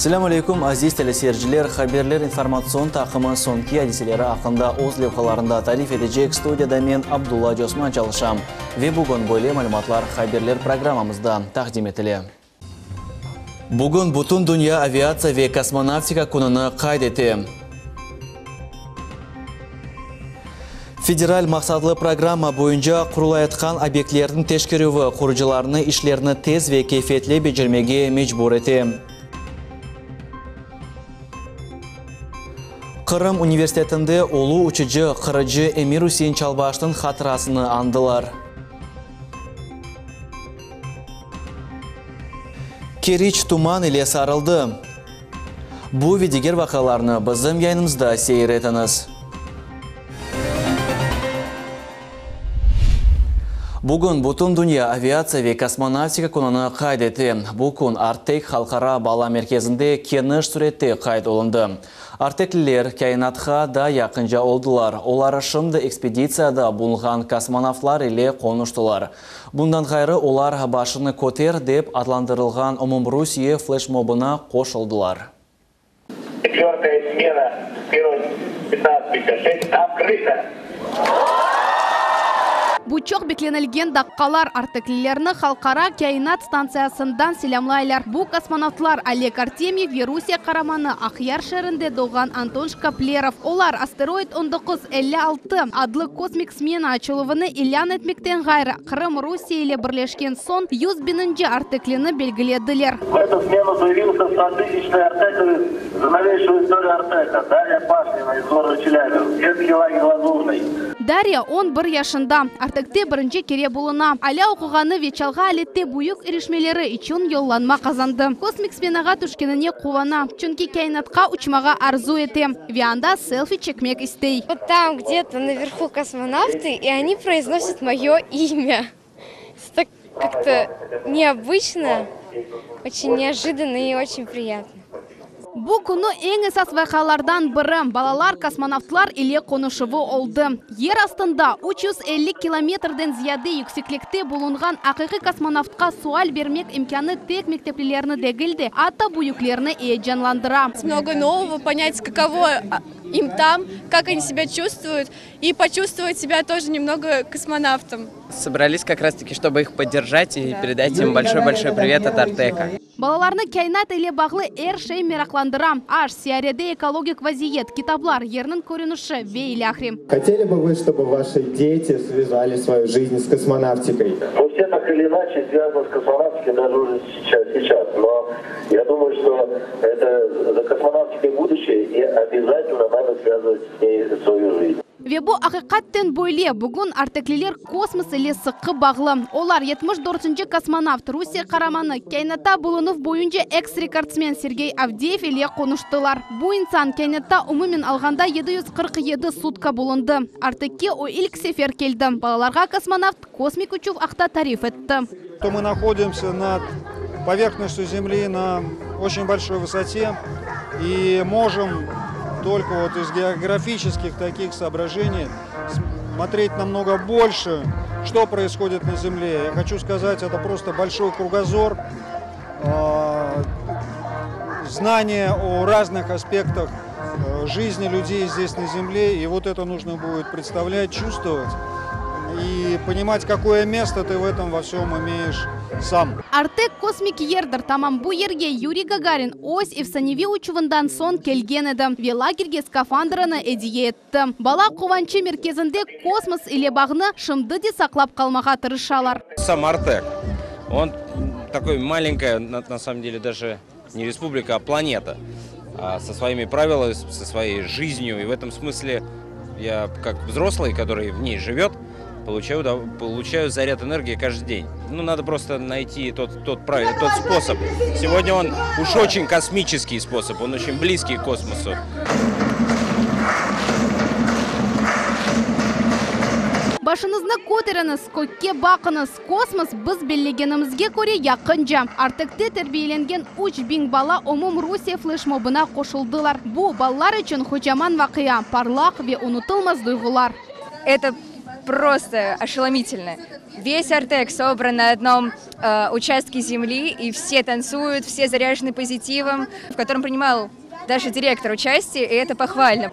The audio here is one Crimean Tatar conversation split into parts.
Selâm aleyküm, aziz teleseyirciler! Haberler informatsion taqımı soñki adiseleri aqqında öz levhalarında tarif etecek studiyada men, Abdulla Cosman çalışam. Ve bugün böyle malümatlar haberler programmamızda taqdim etile. Bugün bütün dünya aviatsiya ve kosmonavtika kününi qayd ete. Federal maqsatlı programma boyunca qurulayatqan obyektlerniñ teşkerüvi qurucılarnı işlerni tez ve keyfiyetli becermege mecbur ete. Qırım universitetinde ulu uçucı, qırıcı Emir-Üsein Çalbaşnıñ hatırasını añdılar. Keriç tuman ile sarıldı. Bu ve diger vaqialarnı bizim yayınımızda seyir etiñiz. Bugün bütün dünya aviatsiya ve kosmonavtika kününi qayd ete. Bu kün Artek halqara bala merkezinde keniş sürette qayd olundı. Artekliler kâinatqa da yaqınca oldılar, olar şimdi ekspeditsiyada bulunğan kosmonavtlar ile qonuştılar. Bundan ğayrı, olar Başını köter dep adlandırılğan umumrusiye fleşmobına qoşuldılar. Çetvertaya smena, perron petnadtsat pyatdesât şest, otkrıto! Bu çoq beklenilgen daqqalar, arteklilerni Halqara kâinat stantsiyasından selâmlaylar. Bu kosmonavtlar Oleg Artemyev ve Rusiye qaramanı, Aqyar şeerinde doğğan Anton Şkaplerov. Olar Asteroid 1956 adlı kosmik smena açıluvını ilân etmekten ğayrı, Qırım Rusiye ile birleşken soñ 100 biñinci arteklini belgilediler. В эту смену появился стотысячный артековец за новейшую историю Артека, Дарья Пашнина из города Челябинск, детский лагерь Лазурный. Darya 11 yaşında, Artekte birinci kere buluna. Alâ oquğanı ve çalğı alette büyük irişmeleri içün yollanma qazandı. Kosmik smenağa tüşkenine quvana, çünki kâinatqa uçmağa arzu ete ve anda selfi çekmek istey. Вот там где-то наверху космонавты, и они произносят мое имя. Это как-то необычно, очень неожиданно и очень приятно. Bu künü eñ esas vaqialardan biri balalar kosmonavtlar ile qonuşuvı oldı. Yer astında 350 kilometrden ziyade yükseklikte bulunğan aqiqiy kosmonavtqa sual bermek imkânı tek mekteplilerni degil de, atta büyüklerni eyecanlandıra. Много нового, понять, каково им там, как они себя чувствуют, и почувствовать себя тоже немного космонавтом. Собрались как раз-таки, чтобы их поддержать и передать им большой-большой привет от Артека. Balalarnı kâinat ile bağlı er şey meraqlandıra. Aş, seyyarede ekologik vaziyet, kitaplar, yerniñ körünişi ve ilâhre. Хотели бы вы, чтобы ваши дети связали свою жизнь с космонавтикой? Мы все так или иначе связаны с космонавтикой даже уже сейчас, сейчас. Но я думаю, что это за космонавтикой будущее, и обязательно надо связывать с ней свою жизнь. Ve bu aqiqaten böyle. Bugün artekliler kosmos ile sıqı bağlı. Olar 74-nci kosmonavt, Rusiye qaramanı, kâinatta bulunuv boyunca eks-rekordsmen Sergey Avdeyev ile qonuştılar. Bu insan kâinatta umumen alğanda 747 sutka bulundı. Artekke o ilk sefer keldi. Balalarğa kosmonavt kosmik uçuv aqta tarif etti. То мы находимся над поверхностью Земли на очень большой высоте и можем только вот из географических таких соображений смотреть намного больше, что происходит на Земле. Я хочу сказать, это просто большой кругозор, знание о разных аспектах жизни людей здесь на Земле. И вот это нужно будет представлять, чувствовать и понимать, какое место ты в этом во всем имеешь сам. Artek kosmik yerdir. Tamam bu yerge Yuriy Gagarin öz efsaneviy uçuvından soñ kelgen edi ve lagerge skafandrını ediye etti. Bala quvançı merkezinde kosmos ile bağnı şimdi de saqlap qalmağa tırışalar. Сам Артек, он такой маленькая, на, на самом деле даже не республика, а планета, а, со своими правилами, со своей жизнью. И в этом смысле я, как взрослый, который в ней живет, получаю, получаю заряд энергии каждый день. Ну, надо просто найти тот, тот, правильный, тот способ. Сегодня он уж очень космический способ, он очень близкий к космосу. Başıñıznı köteriñiz, kökke baqıñız. Kosmos biz bellegenimizge köre yaqınca. Artekte terbiyelengen 3000 bala umumrusiye fleşmobına qoşuldılar. Bu balalar içün qocaman vaqia, parlaq ve unutılmaz duyğular. Это просто ошеломительно. Весь Артек собран на одном участке земли, и все танцуют, все заряжены позитивом, в котором принимал даже директор участие, и это похвально.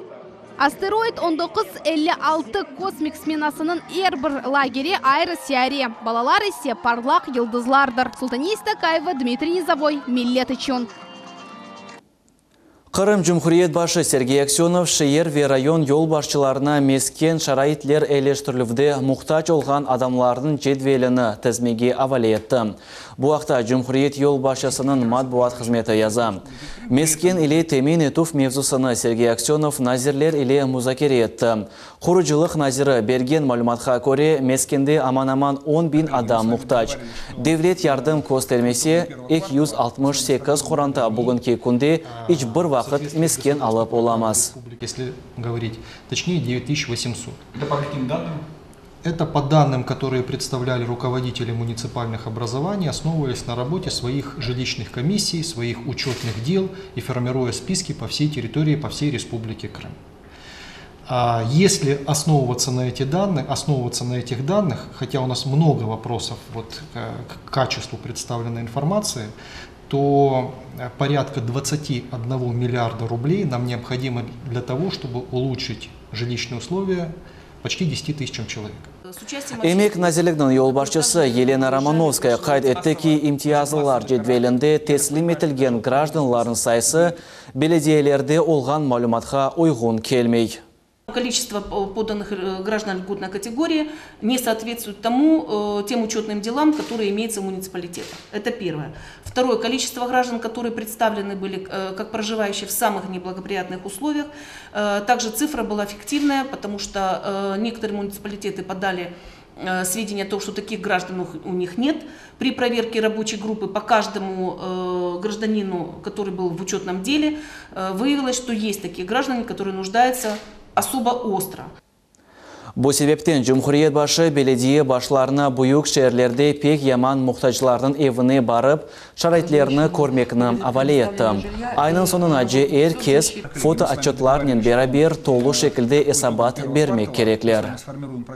Asteroid 1956 kosmik smenasınıñ er bir lageri ayrı siyare, balalar ise parlaq yıldızlardır. Sultaniye İstakayeva, Dmitriy Nizovoy, Millet içün. Qırım Cumhuriyet başı Sergey Aksönov şeer ve rayon yolbaşçılarına mesken şaraitler eyiliştirüvde muhtac olğan adamlarnıñ cedvelini tizmege avale etti. Bu aqta cumhuriyet yolbaşçısınıñ matbuat hızmeti yaza. Mesken ile temin etüv mevzusını Sergey Aksönov nazirler ile muzakere etti. Qurucılıq naziri bergen malümatqa köre, meskende aman-aman 10 biñ adam muhtac. Devlet yardım köstermese, 268 qoranta bugünki künde iç bir vaqıt mesken alıp olamaz. Если говорить точнее, 9800. Это по каким данным? Это по данным, которые представляли руководители муниципальных образований, основываясь на работе своих жилищных комиссий, своих учетных дел и формируя списки по всей территории, по всей Республике Крым. А если основываться на эти данные, основываться на этих данных, хотя у нас много вопросов вот к качеству представленной информации, то порядка 21 миллиарда рублей нам необходимо для того, чтобы улучшить жилищные условия почти 10 тысячам человек. Emek nazirliginiñ yolbaşçısı Yelena Romanovskaya qayd etti ki, imtiyazlılar cedvelinde teslim etilgen grajdanlarnıñ sayısı belediyelerde olğan malümatqa uyğun kelmey. Количество поданных граждан льготной категории не соответствует тому, тем учетным делам, которые имеются в муниципалитетах. Это первое. Второе. Количество граждан, которые представлены были как проживающие в самых неблагоприятных условиях. Также цифра была фиктивная, потому что некоторые муниципалитеты подали сведения о том, что таких граждан у них нет. При проверке рабочей группы по каждому гражданину, который был в учетном деле, выявилось, что есть такие граждане, которые нуждаются особо остро. Bu sebepten Cumhuriyet başı belediye başlarına büyük şeerlerde pek yaman muhtaclarnıñ evine barıp, şaraitlerini körmekni avale etti. Aynıñ soñunace er kes fotootçetlarnen beraber tolu şekilde esabat bermek kerekler.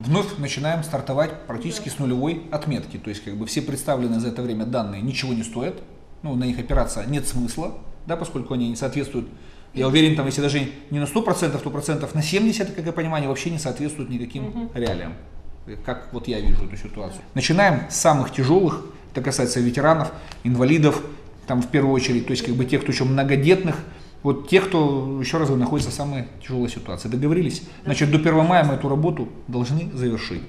Вновь начинаем стартовать практически с нулевой отметки. То есть как бы все представленные за это время данные ничего не стоят, ну, на них опираться нет смысла, да, поскольку они не соответствуют я уверен, там, если даже не на 100%, то процентов на 70, как я понимаю, вообще не соответствуют никаким реалиям. Как вот я вижу эту ситуацию. Начинаем с самых тяжелых, это касается ветеранов, инвалидов, там в первую очередь, то есть как бы тех, кто еще многодетных, вот тех, кто, еще раз говорю, находится в самой тяжелой ситуации. Договорились? Значит, до 1 мая мы эту работу должны завершить.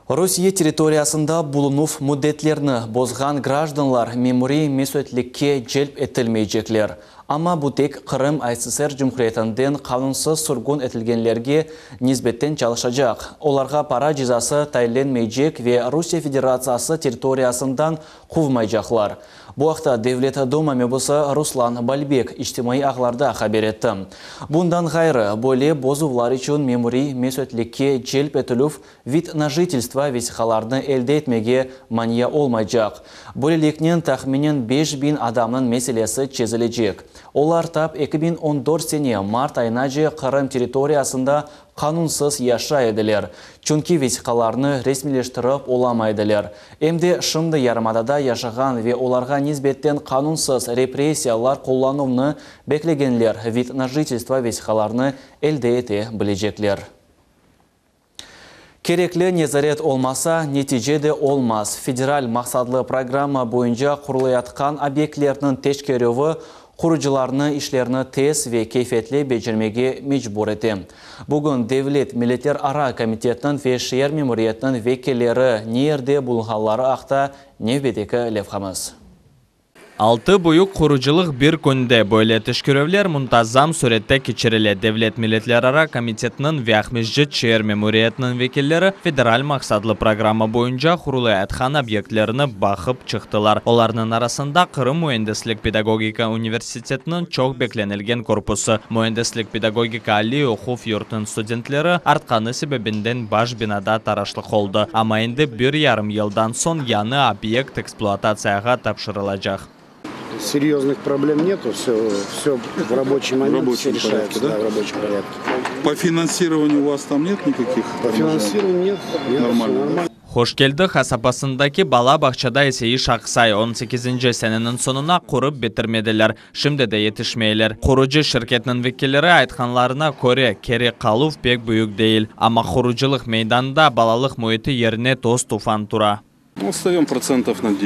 Rusiye territoriyasında bulunuv müddetlerini bozğan grajdanlar memuriy mesüliyetlikke celp etilmeycekler. Amma bu tek Qırım ASSR Cumhuriyetinden qanunsız sürgün etilgenlerge nisbeten çalışacaq. Olarğa para cezası tayinlenmeycek ve Rusiye Federatsiyası territoriyasından quvmaycaqlar. Bu aqta Devlet Duma mebusı Ruslan Balbek içtimaiy ağlarda haber etti. Bundan ğayrı, böyle bozuvlar içün memuriy mesüliyetlikke celp etilüv vid na jительство vesiqalarını elde etmege mania olmaycaq. Böyleliknen tahminen 5000 adamnıñ meselesi çezilecek. Olar tap 2014 sene mart ayınace Qırım territoriyasında qanunsız yaşay ediler. Çünki vesiqalarını resmiyleştirip olamay ediler. Em de şimdi yarımadada yaşağan ve olarğa nisbeten qanunsız repressiyalar qullanuvnı beklegenler vid na jительство vesiqalarını elde ete bilecekler. Kerekli nezaret olmasa, netice de olmaz. Federal maqsatlı programma boyunca qurulayatqan obyektlerniñ teşkerüvi qurucılarnı işlerini tez ve keyfiyetli becermege mecbur ete. Bugün Devlet Milletlerara komitetiniñ ve şeer memuriyetiniñ vekilleri ne yerde bulunğanları aqta nevbetteki levhamız. Altı büyük qurucılıq bir künde böyle teşkerüvler muntazam sürette keçirile. Devlet Milletlerara komitetiniñ ve Aqmescit şeer memuriyetiniñ vekilleri federal maqsatlı programma boyunca qurulayatqan obyektlerni baqıp çıqtılar. Olarnıñ arasında Qırım müendislik pedagogika universitetiniñ çoq beklenilgen korpusı. Müendislik pedagogika aliy oquv yurtunıñ studentleri artqanı sebebinden baş binada taraşlıq oldı. Amma endi bir yarım yıldan soñ yañı obyekt ekspluatatsiyağa tapşırılacaq. Серьезных проблем нету, все, все в рабочий момент, В рабочем все решается, порядке, да? да, в рабочем порядке. По финансированию у вас там нет никаких? По финансированию нет, нет, Нормально, всё да? нормально. Hoşkeldi qasabasındaki bala bağçada ise iş aqsay, on sekizinci seneniñ soñuna qurıp bitirmediler, şimdi de yetişmeyler. Qurucı şirketniñ vekilleri aytqanlarına köre, keri qaluv pek büyük değil, amma qurucılıq meydanında balalıq müiti yerine toz-tufan tura. Отстаем процентов на 10.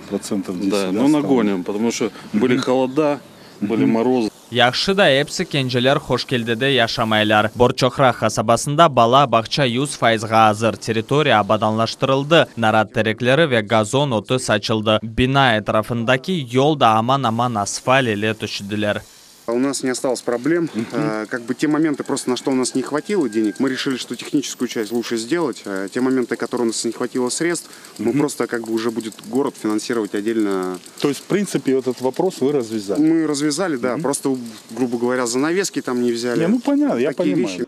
Процентов 10, Да, но нагоним, потому что были холода, были морозы. Yahşı da episi kenceler Hoşkeldide yaşamaylar. Borçoqraq qasabasında bala bağça 100 fayızğa azır, territoriya abadanlaştırıldı, narat terekleri ve gazon otu saçıldı. Bina etrafındaki yol da aman-aman asfalt ile töşediler. У нас не осталось проблем. Э, Как бы те моменты, просто на что у нас не хватило денег, мы решили, что техническую часть лучше сделать. А Те моменты, которые у нас не хватило средств, мы просто как бы уже будет город финансировать отдельно. То есть, в принципе, этот вопрос вы развязали? Мы развязали, да. Просто, грубо говоря, занавески там не взяли. Не, ну понятно, я Такие понимаю. вещи.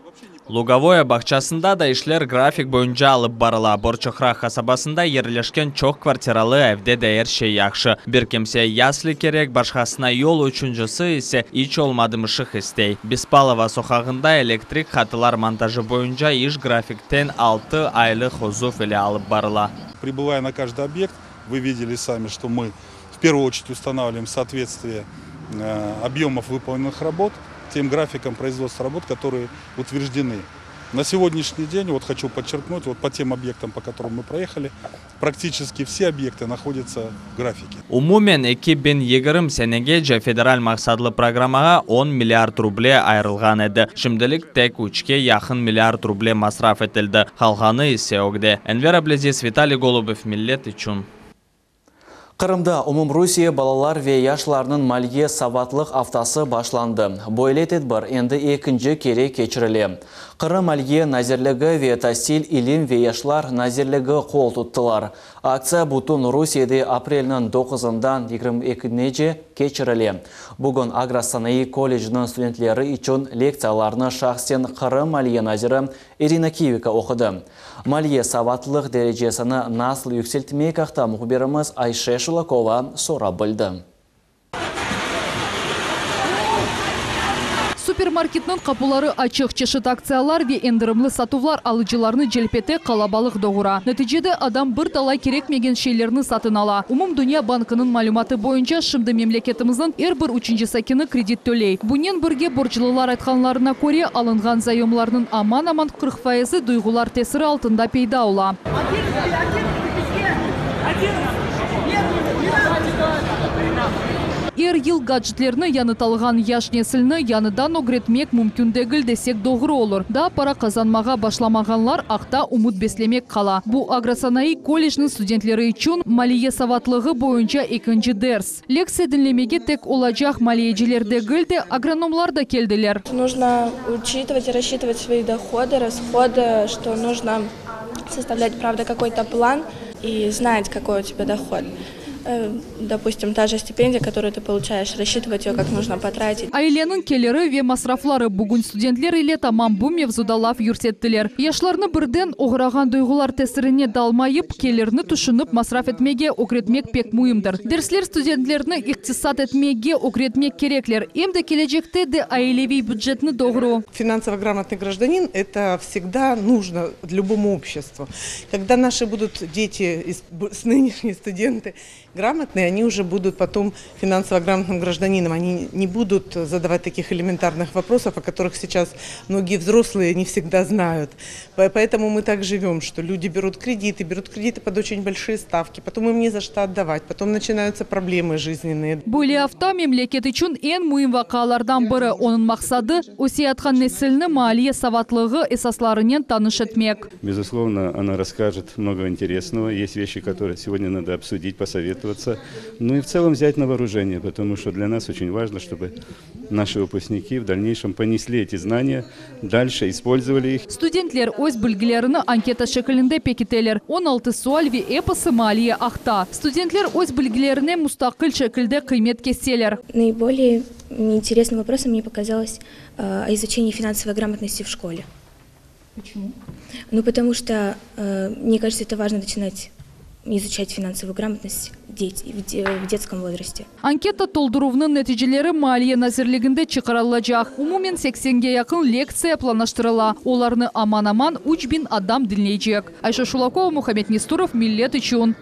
Lugovoye bağçasında da işler grafik boyunca alıp barıla. Borçoqraq qasabasında yerleşken çoq kvartiralı evde de er şey yahşı. Bir kimse yasli kerek, başqasına yol, üçüncisi ise iç olmadım ışıq istey. Bespalova soqağında elektrik hatılar montajı boyunca iş grafikten 6 aylıq ozuv ile alıp barıla. Прибывая на каждый объект, вы видели сами, что мы в первую очередь устанавливаем соответствие э, объемов выполненных работ тем графикам производства работ, которые утверждены. На сегодняшний день, вот хочу подчеркнуть, вот по тем объектам, по которым мы проехали, практически все объекты находятся в графике. Umumen 2020 senegece federal maqsatlı programmağa 10 milliard ruble ayırılğan edi. Şimdilik tek 3-ke yaqın milliard ruble masraf etildi. Qalğanı ise ögde. Enver Ablezis, Vitaliy Golubev, Millet içün. Qırımda Umumrusiye balalar ve yaşlarnıñ maliye savatlıq aftası başlandı. Böyle tedbir endi ekinci kere keçirile. Qırım Maliye Nazirligi ve Tasil, İlim ve Yaşlar Nazirligi qol tuttılar. Aktsiya bütün Rusiyede aprelniñ 9-ından 22-nece keçirile. Bugün Agrosanayı kolleciniñ studentleri içün lektsiyalarnı şahsen Qırım Maliye Naziri Irina Kiviko oqudı. Maliye savatlıq derecesini nasıl yükseltmek aqta mühbirimiz Ayşe Şulakova sorap bildi. Supermarketniñ qapuları açıq çeşit aktsiyalar ve endirimli satuvlar alıcılarnı celp ete qalabalıq doğura. Neticede adam bir talay kerekmegen şeylerni satın ala. Umumdünya bankınıñ malümatı boyunca şimdi memleketimizniñ er bir üçünci sakini kredit töley. Bunen birge borclular aytqanlarına köre alınğan zayomlarnıñ aman-aman 40 fayızı duyğular tesiri altında peyda ola. Er yıl gadjetlerni yañı alğan yaş nesilni yañıdan ögretmek mümkün degil desek doğru olur. Daa para qazanmağa başlamağanlar aqta ümüt beslemek qala. Bu agrosanayı kollecniñ studentleri içün maliye savatlığı boyunca ekinci ders. Lektsiya diñlemege tek olacaq maliyeciler degil de agronomlar da keldiler. Нужно учитывать и рассчитывать свои доходы, расходы, что нужно составлять, правда, какой-то план и знать, какой у тебя доход. Э, Допустим, та же стипендия, которую ты получаешь, рассчитывать ее, как нужно потратить. Aileniñ keliri ve masrafları bugün studentler ile tamam bu mevzuda laf yürsettiler. Yaşlarnı birden oğrağan duyğular tesirine dalmayıp, kelirni tüşünip masraf etmege ögretmek pek müimdir. Dersler studentlerni iqtisat etmege ögretmek kerekler. Em de kelecekte de aileviy bücetni doğru. Финансово грамотный гражданин – это всегда нужно любому обществу. Когда наши будут дети, из- с нынешние студенты грамотные, они уже будут потом финансово грамотным гражданином. Они не будут задавать таких элементарных вопросов, о которых сейчас многие взрослые не всегда знают. По- Поэтому мы так живем, что люди берут кредиты, берут кредиты под очень большие ставки, потом им не за что отдавать, потом начинаются проблемы жизненные. Böyle afta memleket içün eñ müim vaqialardan biri. Onıñ maqsadı öseyatqan nesilni maliye savatlığı esaslarınen tanış etmek. Безусловно, она расскажет много интересного. Есть вещи, которые сегодня надо обсудить, посоветоваться. Ну и в целом взять на вооружение, потому что для нас очень важно, чтобы наши выпускники в дальнейшем понесли эти знания, дальше использовали их. Studentler öz bilgilerini anketa şeklinde pekiteler. 16 sual ve episi maliye aqta. Studentler öz bilgilerine mustaqil şekilde qıymet keseler. Наиболее интересным вопросом мне показалось э, о изучении финансовой грамотности в школе. Почему? Ну, потому что, э, мне кажется, это важно начинать с детства. Изучать финансовую грамотность в детском возрасте. Anketa tolduruvnıñ neticeleri Maliye nazirliginde çıqarılacaq. Umumen seksenge yaqın lektsiya planlaştırıla, olarnı aman-aman 3000 adam diñleycek. Ayşe Şulakova, Muhammed Nesturov, Millet içün.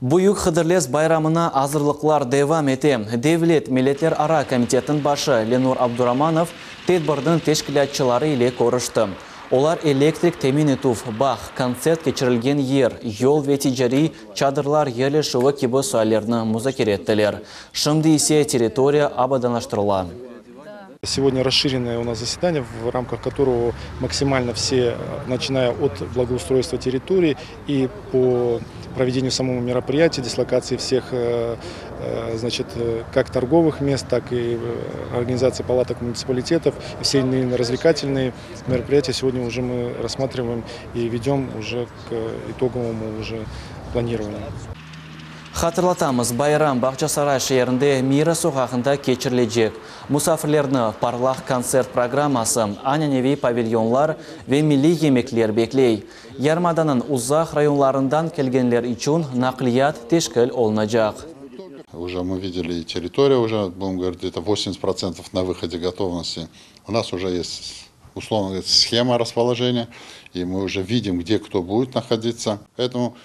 Büyük Hıdırlez bayramına azırlıqlar devam ete. Devlet milletlerara komitetiniñ başı Lenur Abduramanov tedbirniñ teşkilâtçıları ile körüşti. Olar elektrik temin etüv, bağ, kontsert keçirilgen yer, yol ve ticariy çadırlar yerleşüvi kibi suallerni muzakere ettiler. Şimdi ise territoriya abadanlaştırıla. Сегодня расширенное у нас заседание, в рамках которого максимально все, начиная от благоустройства территории и по проведению самого мероприятия, дислокации всех, э, э, значит, э, как торговых мест, так и организации палаток муниципалитетов, и все иные развлекательные мероприятия сегодня уже мы рассматриваем и ведем уже к итоговому уже планированию. Hatırlatamız, bayram Bağçasaray şeerinde Mira soqağında keçirilecek. Musafirlerni parlaq kontsert programması, ananeviy pavilyonlar ve milliy yemekler bekley. Yarımadanıñ uzaq rayonlarından kelgenler içün naqliyat teşkil olunacaq. Уже мы видели и территория уже, будем говорить, где-то 80% на выходе готовности. У нас уже есть, условно говоря, схема расположения, и мы уже видим, где кто будет находиться. Поэтому,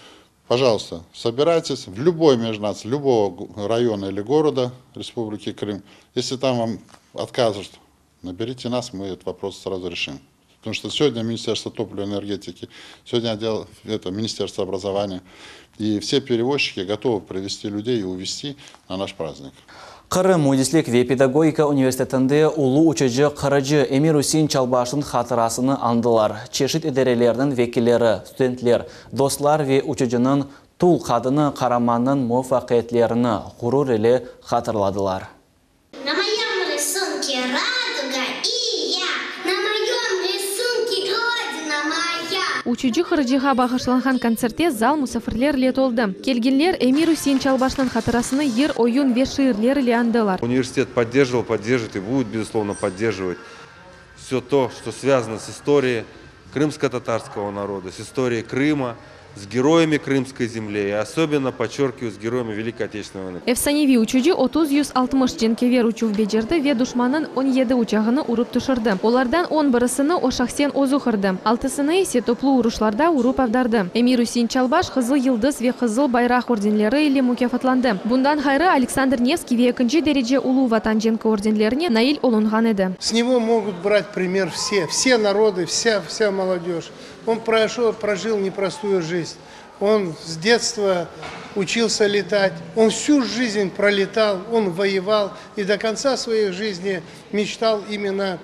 пожалуйста, собирайтесь в любой межнац, любого района или города Республики Крым. Если там вам откажут, наберите нас, мы этот вопрос сразу решим. Потому что сегодня Министерство топлива и энергетики, сегодня отдел, это Министерство образования, и все перевозчики готовы привести людей и увезти на наш праздник. Qırım müendislik ve pedagogika universitetinde ulu uçucı qırıcı Emir-Üsein Çalbaşnıñ hatırasını añdılar. Çeşit idarelerniñ vekilleri, studentler, dostlar ve uçucınıñ tul qadını qaramannıñ muvafaqiyetlerini ğurur ile hatırladılar. На моем рисунке радуга и я, на моем рисунке Родина моя. Uçucı qırıcığa bağışlanğan kontsertte zal musafirlerle toldı. Kelgenler Emir-Üsein Çalbaşnıñ hatırasını yır, oyun ve şiirler ile añdılar. Университет поддерживал, поддерживает и будет, безусловно, поддерживать все то, что связано с историей крымско-татарского народа, с историей Крыма, с героями Крымской земли и особенно, подчеркиваю, с героями Великой Отечественной войны. Efsaneviy uçucı 30 160 cenkâver uçuv becerdi ve duşmannıñ 17 uçağını urıp tüşürdi. Olardan 11-sini o şahsen özü qırdı. Altısını ise toplu uruşlarda urıp avdardı. Emir-Üsein Çalbaş Qızıl Yıldız ve Qızıl Bayraq ordenleri ile mukâfatlandı. Bundan ğayrı Aleksandr Nevskiy ve ekinci derece Ulu Vatan cenki ordenlerine nail olunğan edi. С него могут брать пример все, все народы, вся, вся молодежь. Он прошел, прожил непростую жизнь. Он с детства учился летать, он всю жизнь пролетал, он воевал и до конца своей жизни мечтал именно,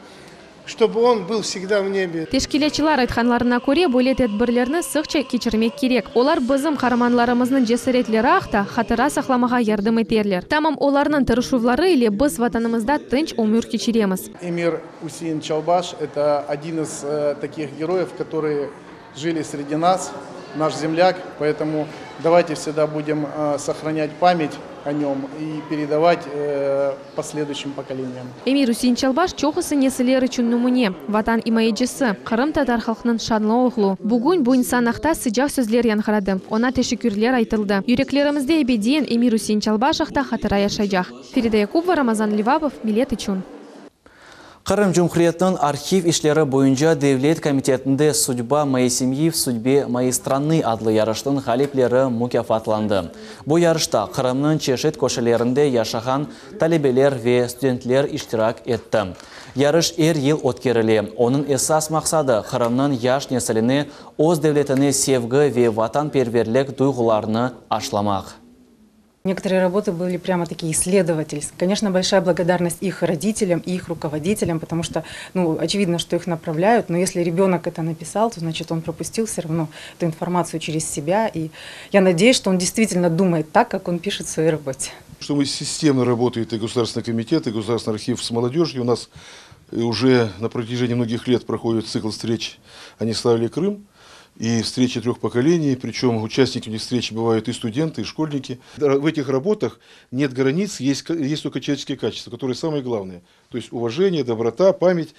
чтобы он был всегда в небе. Teşkilâtçılar aytqanlarına köre, böyle tedbirlerni sıqça keçirmek kerek. Olar bizim qaramanlarımıznıñ cesaretleri aqta hatıra saqlamağa yardım eterler. Tamam olarnıñ tırışuvları ile biz vatanımızda tınç ömür keçiremiz. Эмир Усеин Чалбаш – это один из э, таких героев, которые жили среди нас, наш земляк, поэтому давайте всегда будем э, сохранять память о нем и передавать э, последующим поколениям. Emir-Üsein Çalbaş çoqusı nesiller içün nümüne, vatan imayecisi, qırımtatar halqınıñ şanlı oğlu. Bugün bu insan aqta sıcaq sözler yañğıradı. Oña teşekkürler aytıldı. Yüreklerimizde ebediyen Emir-Üsein Çalbaş aqta hatıra yaşaycaq. Feride Yakubova, Ramazan Levapov, Millet içün. Qırım Cumhuriyetiniñ arhiv işleri boyunca devlet komitetinde «Судьба моей семьи в судьбе моей страны» adlı yarışnıñ ğalipleri mukâfatlandı. Bu yarışta Qırımnıñ çeşit köşelerinde yaşağan talebeler ve studentler iştirak etti. Yarış er yıl ötkerile. Onıñ esas maqsadı Qırımnıñ yaş nesiline öz devletine sevgi ve vatanperverlik duyğularını aşlamaq. Некоторые работы были прямо такие исследовательские. Конечно, большая благодарность их родителям и их руководителям, потому что, ну, очевидно, что их направляют, но если ребенок это написал, то значит он пропустил все равно эту информацию через себя. И я надеюсь, что он действительно думает так, как он пишет в своей работе. Что мы системно работает и Государственный комитет, и Государственный архив с молодежью. У нас уже на протяжении многих лет проходит цикл встреч «Они славили Крым». И встречи трех поколений, причем участниками встреч бывают и студенты, и школьники. В этих работах нет границ, есть, есть только человеческие качества, которые самые главные. То есть уважение, доброта, память.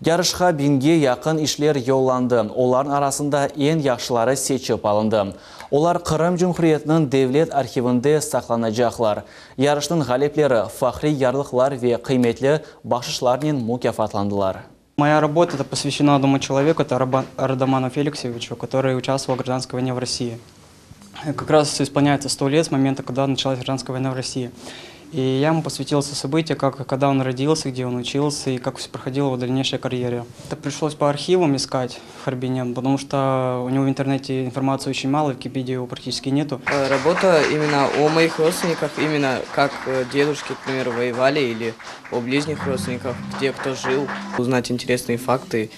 Yarışqa biñge yaqın işler yollandı, olarnıñ arasında eñ yahşıları seçip alındı. Olar Qırım Cumhuriyetiniñ Devlet arhivinde saqlanacaqlar. Yarışnıñ ğalipleri fahriy yarlıqlar ve qıymetli bahşışlarnen mukâfatlandılar. Моя работа посвящена одному человеку, это Родоману Феликсовичу, который участвовал в гражданской войне в России. Как раз исполняется 100 лет с момента, когда началась гражданская война в России. И я ему посвятил все события, как, когда он родился, где он учился и как все проходила его дальнейшая карьера. Это пришлось по архивам искать в Харбине, потому что у него в интернете информации очень мало, в Википедии его практически нету. Э, работа именно о моих родственниках, именно как э, дедушки, к примеру, воевали или о ближних родственниках, где кто жил, узнать интересные факты.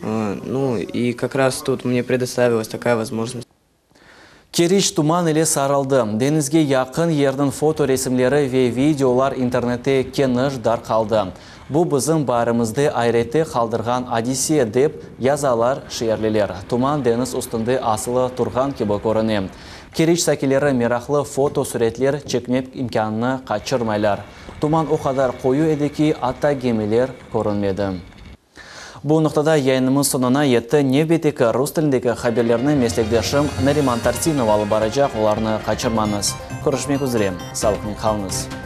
Э, ну и как раз тут мне предоставилась такая возможность. Keriç tuman ile sarıldı. Deñizge yaqın yerniñ fotoresimleri ve videolar internette keniş darqaldı. Bu bizim baarimizni ayrette qaldırğan adise, dep yazalar şeerliler. Tuman deñiz üstünde asılı turğan kibi körüne. Keriç sakinleri meraqlı fotosuretler çekmek imkânını qaçırmaylar. Tuman o qadar qoyu edi ki, atta gemiler körünmedi. Bu noqtada yayınımız soñuna yetti. Nevbetteki rus tilindeki haberlerni meslekdeşim Nariman Tartinov alıp baracaq, olarnı qaçırmañız. Körüşmek üzre, sağlıqnen qalıñız.